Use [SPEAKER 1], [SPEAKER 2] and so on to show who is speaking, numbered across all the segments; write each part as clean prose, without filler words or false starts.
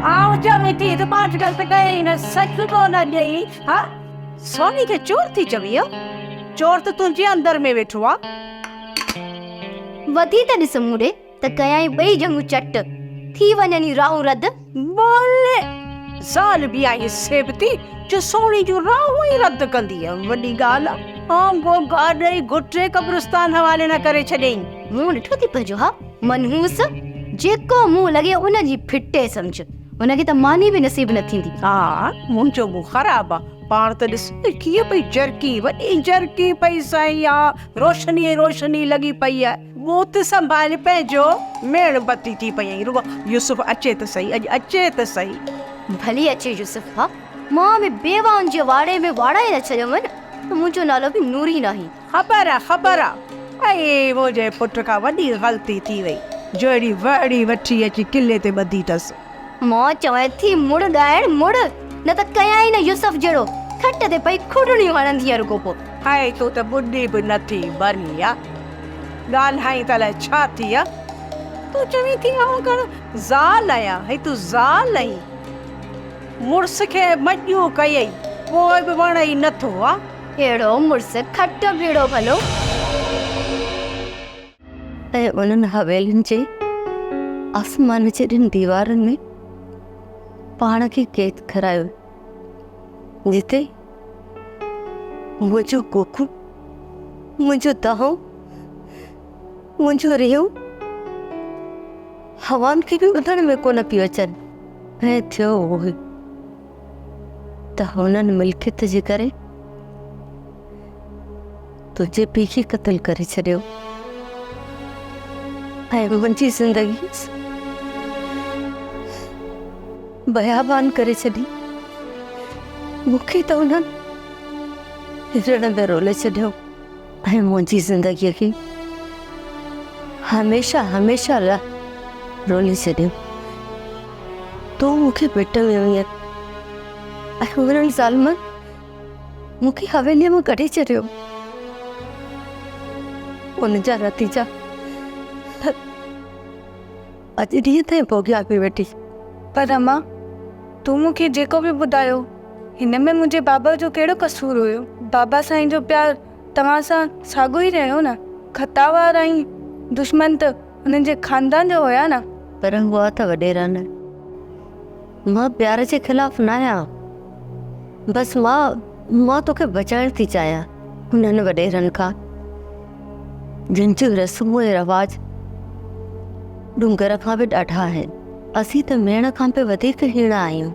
[SPEAKER 1] آئون چوين ٿي ته پاٺ غلط ڪيائين نه سچ ڪو نه ڏئي ها. سوني کي چور ٿي چوين ها؟ چور ته تنهنجي اندر ۾ ويٺو آ.
[SPEAKER 2] وڌي ته ڏس مون ڏي ته ڪيائين ٻئي ڄنگهون چٽ، ٿي وڃن هي راهون رد.
[SPEAKER 1] بولي، زال به آهين سيبتي جو سهڻي جون راهون ئي رد ڪندينء، وڏي ڳالهه آ. آنگو گاڏئي گهٽي قبرستان حوالي نه ڪري ڇڏيئين.
[SPEAKER 2] مون ڏٺو ٿي پنهنجو ها منحوس، جيڪو منهن لڳي ان جي ڦٽي سمجهه، هن کي ته ماني به نصيب نه ٿيندي.
[SPEAKER 1] ها منهنجو منهن خراب آ، پاڻ ته ڏس ڪيئن پئي جرڪي، وڏي جرڪي پئي سائين آ، روشني ئي روشني لڳي پئي آ. ٻوٿ سنڀال پنهنجو، ميڻ بتي ٿي پئي آهين، رڳو يوسف اچي ته سهي، اڄ اچي ته سهي.
[SPEAKER 2] ڀلي اچي يوسف ها، مان به بيواهن جي واڙي ۾ واڙائي نه ڇڏيم نه ته منهنجو نالو به نوري ناهي.
[SPEAKER 1] خبر آ خبر آ. ائي منهنجي پٽ کان وڏي غلطي ٿي وئي جو اهڙي وهڙي وٺي اچي قلعي تي ٻڌي اٿس.
[SPEAKER 2] مان چوين ٿي مڙ ڏائڻ مڙ، نه ته ڪيائين نه يوسف جهڙو کٽ تي پئي کڙڻيون هڻندينء رڳو پوء.
[SPEAKER 1] ائي تون ته ٻڏي به نه ٿي مرين آ. ڳالهائين ته الائي ڇا ٿي آ. تون چوين ٿي آئون ڪڻ زال آهيان. هي تون زال آهين. مڙس کي مڄون ڪيئي پوء به وڻئي نه ٿو آ.
[SPEAKER 2] اهڙو مڙس کٽ ڀيڙو ڀلو.
[SPEAKER 3] ۽ انهن حويلين جي آسمان جيڏين ديوارن ۾ پاڻ کي قيد ڪرايو، جتي منهنجون ڪوڪون، منهنجون دانهون، منهنجون ريهون هوائن کي به ٻڌڻ ۾ ڪونه پيون اچن. ۽ ٿيو اهو ئي. ته هنن ملڪيت جي ڪري تنهنجي پيء کي قتل ڪري ڇڏيو ۽ منهنجي زندگي بيابان ڪري ڇڏي. مون کي ته انهن رڻ ۾ رولي ڇڏيو ۽ منهنجي زندگيء کي هميشه هميشه لاء رولي ڇڏيو. تون مون کي پٽ ۾ هئين ۽ انهن ظالمن مون کي حويليء مان ڪڍي ڇڏيو. ان جا نتيجا اڄ ڏينهن تائين ڀوڳيان پئي ويٺي.
[SPEAKER 4] پر امان، تون مون کي جيڪو به ٻڌايو، هن ۾ منهنجي بابا جو ڪهڙو قصور هيو؟ بابا سائين جو پيار توهان سان ساڳيو ئي رهيو نه؟ خطا وارا ۽ دشمن ته هنن جي خاندان جا هيا نه؟
[SPEAKER 3] پر هئا ته وڏيرا نه. مان پيار جي خلاف ناهيان. بس مان مان توکي بچائڻ ٿي چاهيان انهن وڏيرن کان، جن جون رسمون ۽ رواج ڏونگر کان به ڏاڍا آهن. اسين ته ميڻ کان به وڌيڪ هيڻا آهيون.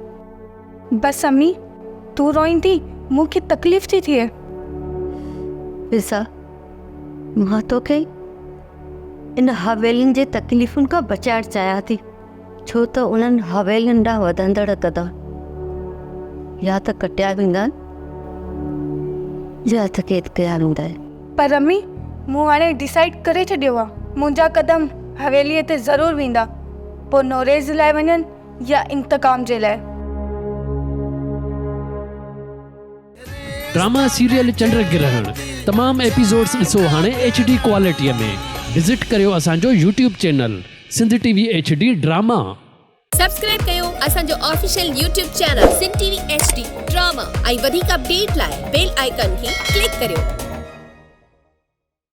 [SPEAKER 4] بس امي، تون روئين ٿي، مون کي تڪليف ٿي ٿئي.
[SPEAKER 3] فضا، مان توکي ان حويلين جي تڪليفن کان بچائڻ چاهيان ٿي، ڇو ته انهن حويلين ڏانهن وڌندڙ قدم يا ته ڪٽيا ويندا آهن يا ته قيد ڪيا ويندا آهن.
[SPEAKER 4] پر امي، مون هاڻي ڊسائيڊ ڪري ڇڏيو آهي، منهنجا قدم حويليء تي ضرور ويندا، پوء نوريز لاء وڃن يا انتقام جي لاء.
[SPEAKER 5] ڊراما سيريل چنڊ گرهڻ تمام ايپيسوڊس ڏسو هاڻي ايڇ ڊي ڪوالٽي ۾ وزٽ ڪريو اسان جو YouTube channel Sindh T V H D drama.
[SPEAKER 6] Subscribe ڪيو اسان جو official YouTube channel Sindh T V H D drama ۽ وڌيڪ اپڊيٽ لاء بيل آئيڪان کي ڪلڪ ڪريو.